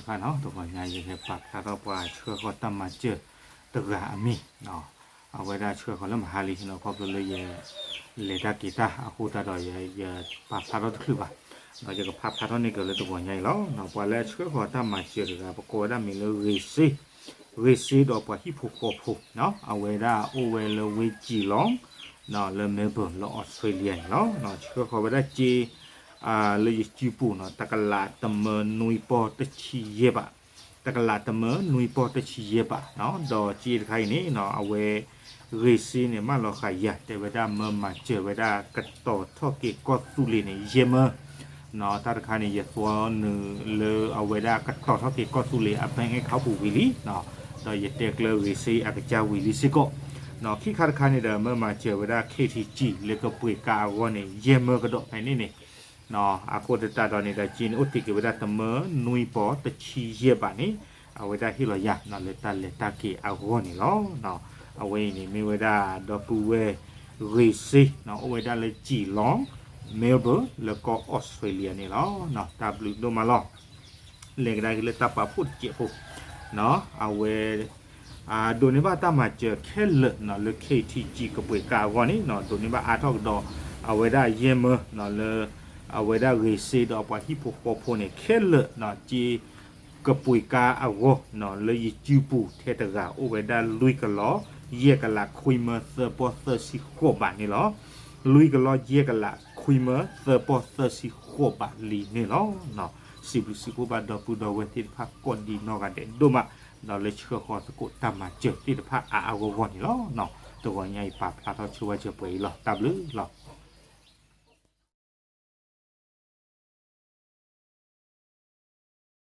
တဂီၤညါယဟဲပာ်ဖျါထီၣ်ပှၤဆှၢဃီၤတၢ်မၤစၢၤတဂၤအမံၤ, အဝဲဒၣ်ဆှၢဃီၤလၢမဟါလံ, ခီဖျိလၢယ လဲၤတၢ်က့ၤတၢ်အဃိသတးဒီး ယပာ်ဖျါထီၣ်တချုးဘၣ်, ဒီးယကဖးဖျါထီၣ်န့ၢ်က့ၤလၢတဂီၤညါအံၤလီၤ. ပှၤလၢဆှၢဃီၤတၢ်မၤစၢၤတဂၤ ပကိးဝဲဒၣ်မံၤလၢ ဂ့ၤစ့, ဂ့ၤစ့ဒီးပှၤဟံၣ်ဖိဃီဖိ, အဝဲဒၣ်အိၣ်ဝဲလၢဝ့ၢ်ကၠံၣ်လီၤ လၢ Melbourne လၢ Australia န့ၣ်လီၤ. ဆှၢဃီၤဝဲဒၣ်စ့ လၢယစုပူၤနီၤ တကလးတမၢနွံပီၢ်တဆံယဲၢ်ဘး, တကလးတမၢနွံပီၢ်တဆံယဲၢ်ဘး, ဒီးစ့တခါအံၤန့ၣ် အဝဲ ဂ့ၤစ့န့ၣ် မၢလီၤဃာ်ယၤ တဲဝဲဒၣ်မၢမၤစၢၤဝဲဒၣ်ကတီၤထီၣ်က့ၤကီၢ်သူလ့ၤန့ၣ် ယဲၢ်မၢ တၢ်တခါန့ၣ် ယသွီနုာ်လၢအဝဲဒၣ်ကတီၤထီၣ်က့ၤကီၢ်သူလ့ၤအ bank account ပူၤဝံၤလံ, ဒီးယတဲကျၢဂ့ၤစ့အကစၢ်ဝံၤလံစ့ၢ်ကီး, ခံခါတခါန့ၣ်ဒီး မၢမၤစၢၤဝဲဒၣ် KTG လၢကပှ့ၤကါအဂီၢ်န့ၣ် ယဲၢ်မၢကဒီးဖဲန့ၣ်န့ၣ်, အဃိသတးဒီးန့ၣ်ဒီး စ့န့ၣ် အိၣ်တ့ၢ်က့ၤဝဲဒၣ်တမၢနွံပီၢ်တဆံယဲၢ်ဘးန့ၣ် အဝဲဒၣ်ဟ့ၣ်လီၤယၤ လၢတၢ်လဲၤတၢ်က့ၤအဂီၢ်န့ၣ်လီၤ. အဝဲအံၤန့ၣ် မ့ၢ်ဝဲဒၣ်ဒီပုၢ်ဝဲၢ်ဂ့ၤစ့ အိၣ်ဝဲဒၣ်လၢကၠံၣ်လီၤ Melbourne လၢကီၢ် Australia န့ၣ်လီၤ. တၢ်ဘျုးဒိၣ်မးလီၤ. လဲၤကဒါက့ၤလၢတၢ်ပာ်ဖှိၣ်တစဲးဖိ, အဝဲ ဒိးန့ၢ်ဘၣ်တၢ်မၤစၢၤခဲလၢာ်လၢ KTG ကပှ့ၤကါအဂီၢ်န့ၣ် ဒိးန့ၢ်ဘၣ်အါထီၣ်ကဒီး အဝဲဒၣ်ယဲၢ်မၢ လၢ အဝဲဒၣ်ဂ့ၤစ့ဒီးပှၤဟံၣ်ဖိဃီဖိန့ၣ် ခဲလၢာ် စ့ ကပှ့ၤကါအဂီၢ် လၢယစုပူၤထဲတဂၤ အိၣ်ဝဲဒၣ်လွံၢ်ကလီ ယဲၢ်ကလးခွံမၢသၢပီၢ်သၢဆံဃိးဘးန့ၣ်လီၤ. လွံၢ်ကလီ ယဲၢ်ကလးခွံမၢသၢပီၢ်သၢဆံဃိးဘးလံန့ၣ်လီၤ. စံးဘျုးစံးဖှိၣ်ဘၣ်ဒီပုၢ်ဒီဝဲၢ်သ့ၣ်တဖၣ်ကိးဒံးနီၢ်ဂၤဒဲးဒိၣ်မး, ဒီးလၢဆှၢဃီၤသကိးတၢ်မၤစၢၤသ့ၣ်တဖၣ်အါအါဂီၢ်ဂီၢ်န့ၣ်လီၤ. တဂီၤညါအံၤပာ်ဖျါထီၣ်ဆိဝဲစၢၤပှဲၤအံၤလီၤ. တၢ်ဘျုးလီၤ.